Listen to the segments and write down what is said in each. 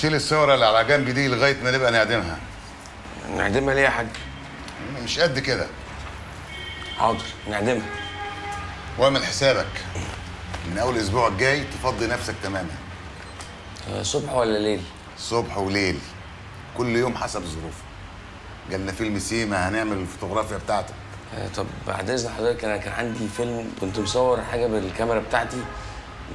شيل الصور اللي على جنب دي لغاية ما نبقى نعدمها. نعدمها ليه يا حاج؟ مش قد كده. حاضر نعدمها. واعمل حسابك من اول الاسبوع الجاي تفضي نفسك تماما. صبح ولا ليل؟ صبح وليل، كل يوم حسب ظروفه. جالنا فيلم سيما هنعمل الفوتوغرافيا بتاعتك. طب بعد اذن حضرتك، انا كان عندي فيلم كنت مصور حاجة بالكاميرا بتاعتي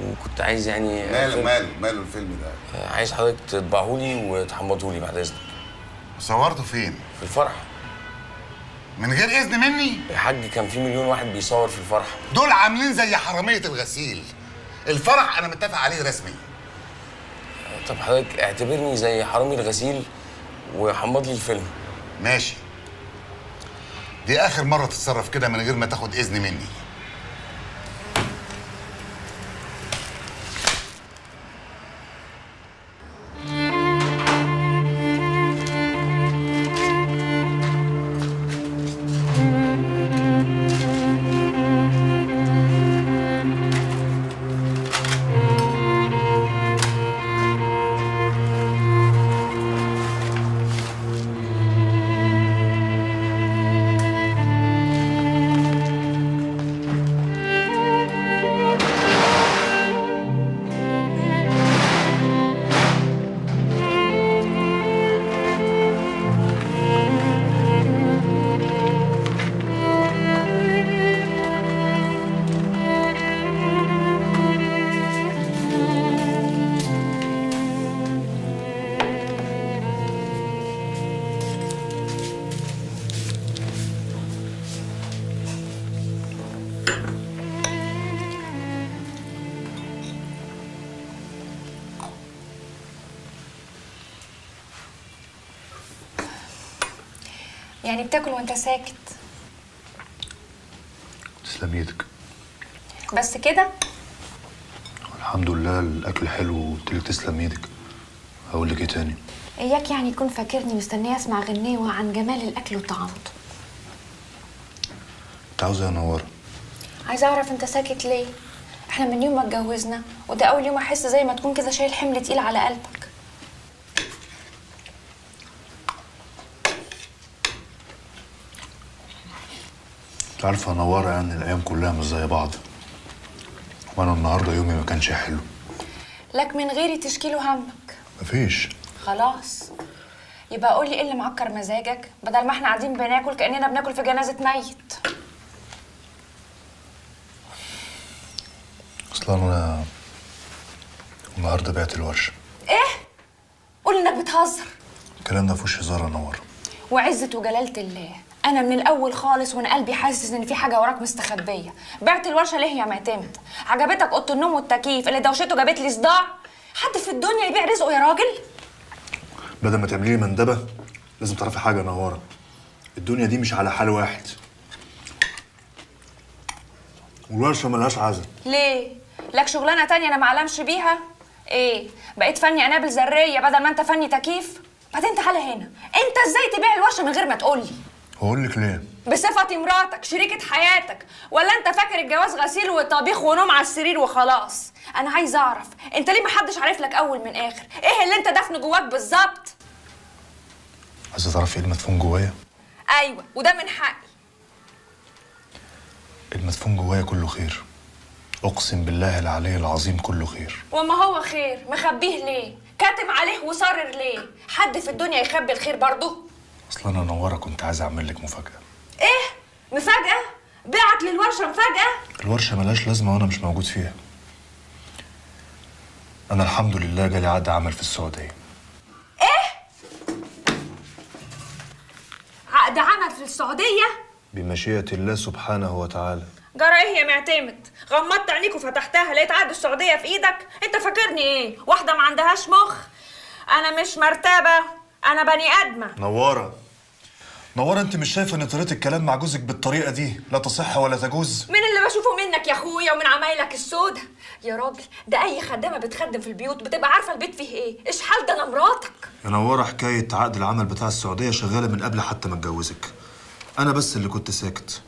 وكنت عايز يعني. ماله ماله الفيلم ده؟ عايز حضرتك تطبعهولي وتحمضهولي بعد اذنك. صورته فين؟ في الفرح. من غير اذن مني؟ يا حاج كان في مليون واحد بيصور في الفرح. دول عاملين زي حرامية الغسيل. الفرح انا متفق عليه رسمي. طب حضرتك اعتبرني زي حرامي الغسيل وحمض لي الفيلم. ماشي. دي اخر مرة تتصرف كده من غير ما تاخد اذن مني. يعني بتاكل وانت ساكت؟ تسلم ايدك. بس كده؟ الحمد لله الاكل حلو وقلت لك تسلم ايدك. هقول لك ايه تاني؟ اياك يعني يكون فاكرني مستنيه اسمع غنيوه عن جمال الاكل وطعامته. انت عاوزه يا نوره؟ عايزه اعرف انت ساكت ليه؟ احنا من يوم ما اتجوزنا وده اول يوم احس زي ما تكون كده شايل حمل تقيل على قلبك. انت عارفه يا نوره يعني الايام كلها مش زي بعض، وانا النهارده يومي ما كانش حلو. لك من غيري تشكيله همك. مفيش. خلاص يبقى قولي ايه اللي معكر مزاجك بدل ما احنا قاعدين بناكل كاننا بناكل في جنازه ميت. اصلا انا النهارده بعت الورشة. ايه؟ قول انك بتهزر. الكلام ده مفيهوش هزار يا نوره. وعزه وجلاله الله انا من الاول خالص وانا قلبي حاسس ان في حاجة وراك مستخبيه. بعت الورشة ليه يا معتمد؟ عجبتك اوضة النوم والتكييف اللي دوشته جابت لي صداع؟ حد في الدنيا يبيع رزقه يا راجل؟ بدل ما تعملي لي مندبه لازم تعرفي حاجة يا نوره، الدنيا دي مش على حال واحد، والورشه ملهاش عزل. ليه؟ لك شغلانة تانية انا ما اعلمش بيها؟ ايه؟ بقيت فني قنابل ذرية بدل ما انت فني تكييف؟ بعدين تعالى هنا، انت ازاي تبيع الورشة من غير ما تقولي؟ هقول لك ليه؟ بصفتي مراتك، شريكة حياتك، ولا انت فاكر الجواز غسيل وطبيخ ونوم على السرير وخلاص؟ انا عايزه اعرف انت ليه محدش عارف لك اول من اخر؟ ايه اللي انت دفنه جواك بالظبط؟ عايزه تعرفي ايه المدفون جوايا؟ ايوه، وده من حقي. المدفون جوايا كله خير، اقسم بالله العلي العظيم كله خير. وما هو خير، مخبيه ليه؟ كاتم عليه وصرر ليه؟ حد في الدنيا يخبي الخير برضه؟ اصل انا نوره كنت عايز اعمل لك مفاجاة. ايه؟ مفاجاة؟ بعت للورشه مفاجاة؟ الورشة ملهاش لازمه وانا مش موجود فيها. انا الحمد لله جالي عقد عمل في السعودية. ايه؟ عقد عمل في السعودية؟ بمشيئة الله سبحانه وتعالى. جرى ايه يا معتمد؟ غمضت عينيك وفتحتها لقيت عقد السعودية في ايدك؟ انت فاكرني ايه؟ واحدة ما عندهاش مخ؟ انا مش مرتبه، انا بني ادمه. نوره نوره، انت مش شايفه ان طريقه الكلام مع جوزك بالطريقة دي لا تصح ولا تجوز؟ من اللي بشوفه منك يا اخويا ومن عمايلك السودة يا راجل، ده اي خدامه بتخدم في البيوت بتبقى عارفه البيت فيه ايه. ايش حال ده انا مراتك يا نوره. حكاية عقد العمل بتاع السعودية شغالة من قبل حتى ما اتجوزك، انا بس اللي كنت ساكت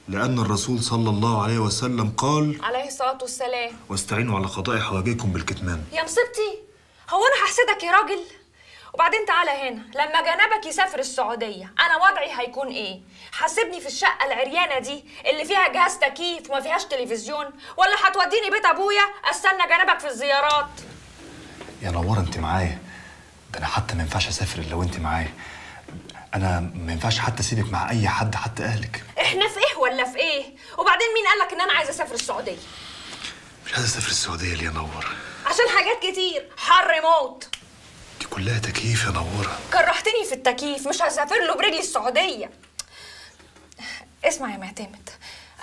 لان الرسول صلى الله عليه وسلم قال عليه الصلاة والسلام: واستعينوا على قضاء حوائجكم بالكتمان. يا مصيبتي، هو انا هحسدك يا راجل؟ وبعدين تعالى هنا، لما جنبك يسافر السعودية انا وضعي هيكون ايه؟ حاسبني في الشقة العريانه دي اللي فيها جهاز تكييف وما فيهاش تلفزيون، ولا هتوديني بيت ابويا استنى جنبك في الزيارات؟ يا نوره انت معايا، ده انا حتى ما ينفعش اسافر الا وانت معايا. انا ما ينفعش حتى اسيبك مع اي حد حتى اهلك. احنا في ايه ولا في ايه؟ وبعدين مين قالك ان انا عايزه اسافر السعودية؟ مش عايزه اسافر السعودية ليه يا نوره؟ عشان حاجات كتير، حر موت. دي كلها تكييف يا نوره. كرهتني في التكييف، مش هسافر له برجلي السعودية. اسمع يا معتمد،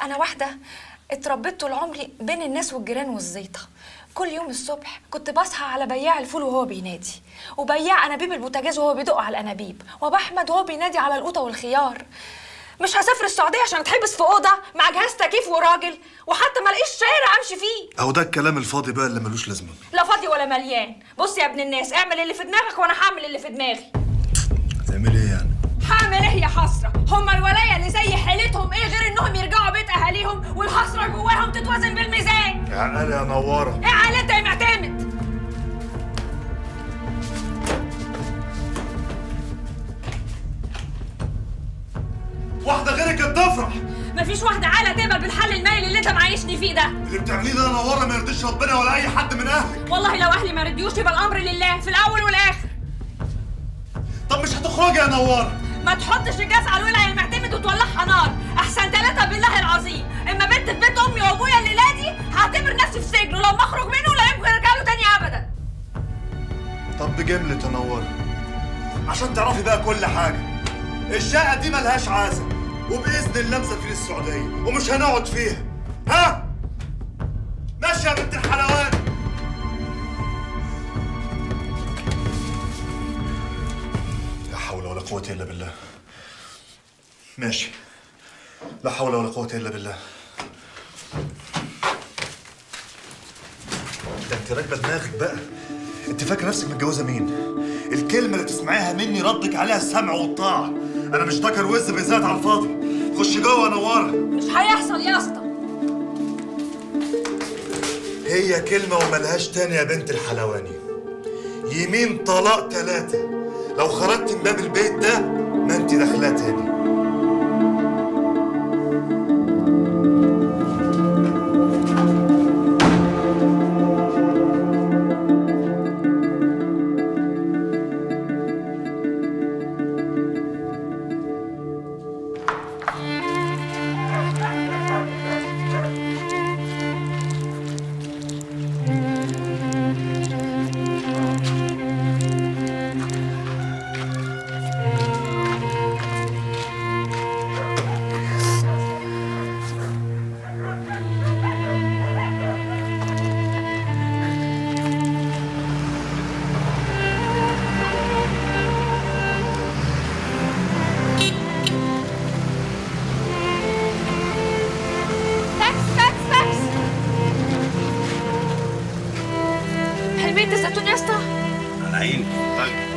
انا واحدة اتربيت طول عمري بين الناس والجيران والزيطه. كل يوم الصبح كنت بصحى على بياع الفول وهو بينادي، وبياع انابيب البوتاجاز وهو بيدق على الانابيب، وابو احمد وهو بينادي على القوطه والخيار. مش هسافر السعودية عشان اتحبس في اوضة مع جهاز تكييف وراجل، وحتى ما الاقيش شارع امشي فيه. اهو ده الكلام الفاضي بقى اللي ملوش لازمه. لا فاضي ولا مليان. بص يا ابن الناس، اعمل اللي في دماغك وانا هعمل اللي في دماغي. هتعملي ايه يعني؟ هعمل ايه يا حسرة؟ هما الولاية اللي زي حيلتهم ايه غير انهم يرجعوا بيت اهاليهم والحسرة جواهم تتوازن بالميزان. يا عقل يا نوره. ايه عقل انت يا معتمد؟ واحدة غيرك كانت تفرح. مفيش واحدة عاقلة تقبل بالحل المايل اللي انت معايشني فيه ده. اللي بتعمليه ده يا نوره ما يرضيش ربنا ولا أي حد من أهلك. والله لو أهلي ما رضيوش يبقى الأمر لله في الأول والآخر. طب مش هتخرجي يا نوره؟ ما تحطش الجاز على الولع يا معتمد وتولعها نار، أحسن ثلاثة بالله العظيم، إما بنت في بيت أمي وأبويا الليلة دي هعتبر نفسي في سجن، ولو ما أخرج منه لا يمكن أرجع له تاني أبدا. طب بجملة يا نوره، عشان تعرفي بقى كل حاجة. الشقة دي ملهاش عازة، وبإذن الله مسافرين السعودية ومش هنقعد فيها. ها؟ ماشي يا بنت الحلوان. لا حول ولا قوة إلا بالله. ماشي. لا حول ولا قوة إلا بالله. ده أنت راكبة دماغك بقى. أنت فاكرة نفسك متجوزة مين؟ الكلمة اللي تسمعيها مني ردك عليها السمع والطاعة. أنا مش ذكر وز بالذات على الفاضي. خش جوه يا نوارة. مش هيحصل يا اسطى. هي كلمة وملهاش تاني يا بنت الحلواني. يمين طلاق 3. لو خرجت من باب البيت ده ما أنت داخلاه تاني. الزيتون يا اسطى؟ على عيني. طيب